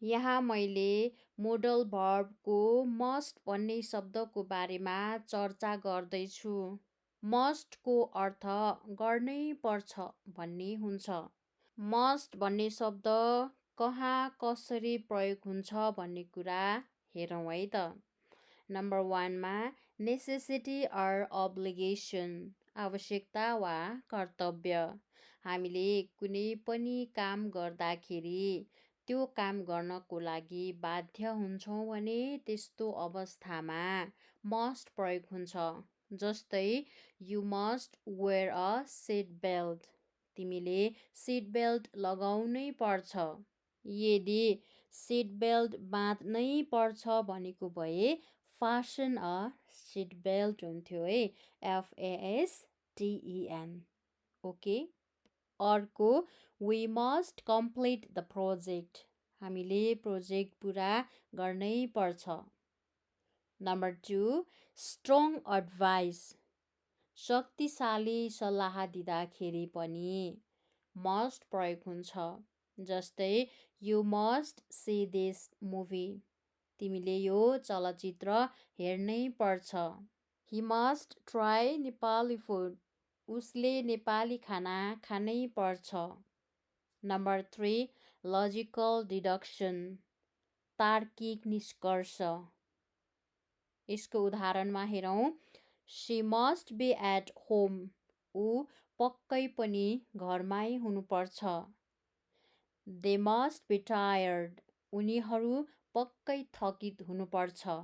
यहाँ मैले model भर्बको must भन्ने शब्दको बारेमा चर्चा गर्दैछु। मस्टको अर्थ गर्नै पर्छ भन्ने हुन्छ। मस्ट भन्ने शब्द कहाँ कसरी प्रयोग हुन्छ भन्ने कुरा हेरौँ है त। नम्बर 1 मा नेसेसिटी अर अब्लिगेसन, आवश्यकता वा कर्तव्य। हामीले कुनै पनि काम गर्दाखेरि त्यो काम गर्नको लागि बाध्य हुन्छौँ भने त्यस्तो अवस्थामा मस्ट प्रयोग हुन्छ। जस्तै you must wear a seat belt, तिमीले सिट बेल्ट लगाउनै पर्छ। यदि सिट बेल्ट बाँध्नै पर्छ भनेको भए फासन अ सिट बेल्ट हुन्थ्यो है, FASTEN। ओके। अर्को we must complete the project, हामीले प्रोजेक्ट पुरा गर्नै पर्छ। नम्बर 2 स्ट्रङ एडभाइस, शक्तिशाली सल्लाह दिँदाखेरि पनि मस्ट प्रयोग हुन्छ। जस्तै you must see this movie, तिमीले यो चलचित्र हेर्नै पर्छ। He must try Nepali food, उसले नेपाली खाना खानै पर्छ। नम्बर 3 लजिकल डिडक्सन, तार्किक निष्कर्ष। यसको उदाहरणमा हेरौँ। She must be at home, ऊ पक्कै पनि घरमै हुनुपर्छ। दे मस्ट बी टायर्ड, उनीहरू पक्कै थकित हुनुपर्छ।